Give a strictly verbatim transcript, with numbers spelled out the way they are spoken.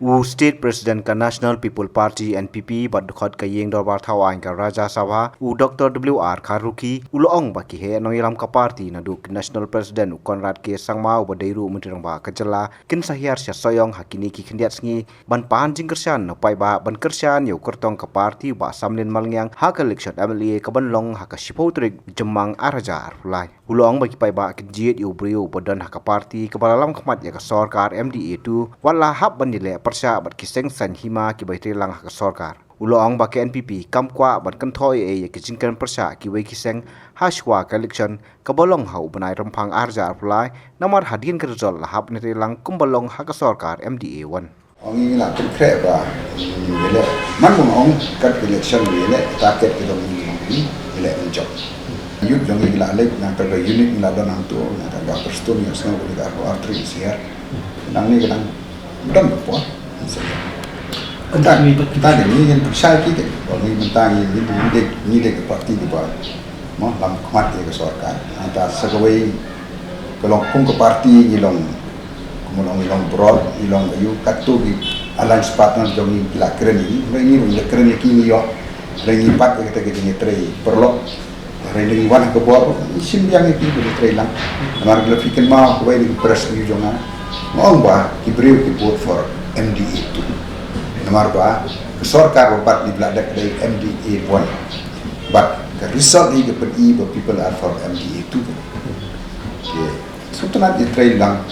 U State President ka National People Party N P P bad dkhot ka ïing dorbar thaw aiñ ka Rajya Sabha, u Doctor W R Kharukhi, u la ong ba ki heh nongïalam ka party naduh ki National President u Conrad K Sangma uba dei ruh u Myntri Rangbah ka jylla, kin sa hiar sha Sohiong ha kine ki khyndiat sngi ban pan jingkyrshan na paidbah ban kyrshan ïa u kyrtong ka party u Bah Samlin Malngiang ha ka election M L A ka ban long ha ka shiphew tarik Jymmang ar hajar arphew lai. U la ong ba ki paidbah kin jied ïa u briew uba don ha ka party kaba la lam khmat ïa ka sorkar M D A two, wat la hap ban ïaleh pyrshah bad ki seng saiñ hima kiba ïatrei lang ha ka sorkar. U la ong ba ka N P P kam kwah ban kynthoh ei ei ïa ki jingkren pyrshah kiwei ki seng hashwa ka election kaba long ha u bnai Rymphang ar hajar arphew lai, namar hadien ka result la hap ban ïatrei lang kumba long ha ka sorkar M D A one. Ong ngi la pynkhreh ba ngi leh, man bym ong kat ka election ngi leh, target ka jong ngi, ngi leh mynjop. Youth jong ngi la leh, nangta ka unit ngi la don hangto, nangta ka Prestone ngi sngew ka arphew ar tarik ngi siar. Nangne ka dang don ka por. Mynta, mynta ngi ngin pyrshah ki te. Ba ngi mynta ngi, ngi, ngi dei, ngi dei ka party kiba, mo, lam khmat ïa ka sorkar. Nangta sa kawei ka long kum ka party ngi long, kum long, ngi long broad, ngi long aïu, katto ki alliance partner jong ngi ki la kren ïa ngi. Hynrei ngi ruh ngi la kren ïa ki, ngi ïoh. Hynrei ngi bat ïa kata ka jingïatrei paralok. Hynrei ngi wan ha ka bor, ngi shim biang ïa ki ba ngi trei lang. Namar la phi kynmaw kawei na ki press news jong nga, nga ong ba ki briew ki vote for M D A two. Namar ba ka sorkar ba pat ngi la dep dei M D A one. But ka result hi ka pyni ba people are for M D A two. Okay. Sngewtynnat ïatrei lang.